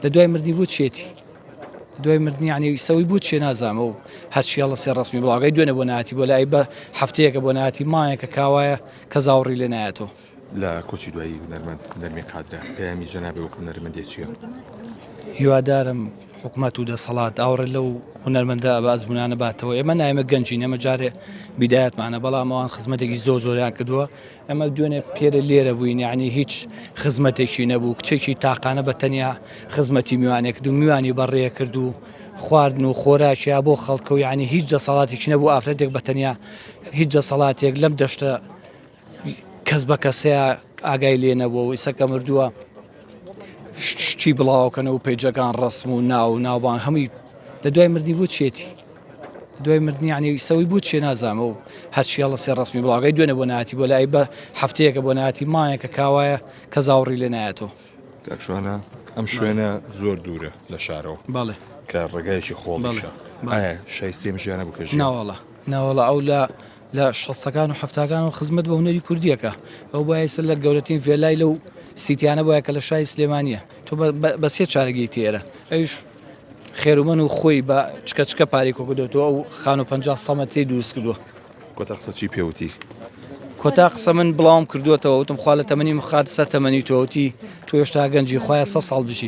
لە دوای مردنی بۆ چێتی دوای مردنی یعنی سەوی بۆ چێ نازانم و هەرچی هەڵە سێ ڕسمی بڵاگەی دوێنێ بۆ ناتی بۆ لای بە هەفتەیەکە بۆ ناتی مایەکە کاوایە کە زاوڕی لێ نایەتەوە. لە کۆچی دوایی هونەرمەند نەرمین قادرە پەیامی جەنابی وەک هونەرمەندێ چییە؟ هیوادارم حکومەت و دەسەڵات ئاوڕێ لەو هونەرمەندە بە ئەزمونانە باتەوە ئێمە نایمە گەنجین ئێمە جارێ بیدایەتمانە بەڵام ئەوان خزمەتێکی زۆر زۆریان کردووە ئەمە دوێنێ پێرە لێرە بووین یعنی هیچ خزمەتێکی نەبوو کچێکی تاقانە بە تەنیا خزمەتی میوانێک کرد و میوانی بەڕێ کرد و خواردن و خۆراکیا بۆ خەڵکە و یعنی هیچ دەسەڵاتێکی نەبوو ئافرەتێک بە تەنیا هیچ دەسەڵاتێک لەم دەشتە کەس بە کەسەیە ئاگای لێ نەبووە و ئیسە کە مردووە شتی بڵاوکەنەوە و پەیجەکان ڕسم و ناو و ناوبان هەمووی لە دوای مردنی بۆ چێتی دوای مردنی یعنی سەوی بۆ چێ نازانم و هەرچی هەڵە سێ ڕسمی بڵاگەی دوێنێ بۆ ناتی بۆ لای بە هەفتەیەکە بۆ ناتی مایەکە کاوایە کە زاوڕی لێ نایەتەوە. کاک شوانە ئەم شوێنە زۆر دوورە لە شارەوە بەڵێ کە ڕێگایەکی خۆڵیشە ئایا شایستەی ئەم ژیانە بوو کە ژیان؟ ناوەڵا ناوەڵا ئەو لە لە شەستەکان و حەفتاکان و خزمەت بە هونەری کوردیەکە ئەو بایە سەر لە گەورەترین ڤێلای لەو سیتیانە بایە کە لە شاری سلێمانیە تۆ بە سێ چارەگەی تێرە ئەویش خێرومەن و خۆی بە چکە چکە پارەی کۆکردۆتەوە ئەو خانوو 50 سەمەتری دروست کردووە. کۆتا قسە چی پێوتی؟ کۆتا قسە من بڵاوم کردووەتەوە وتم خوا لە تەمەنی مخات سەر تەمەنی تۆ وتی تۆ هێشتا گەنجی خوایە سە ساڵ بژیت.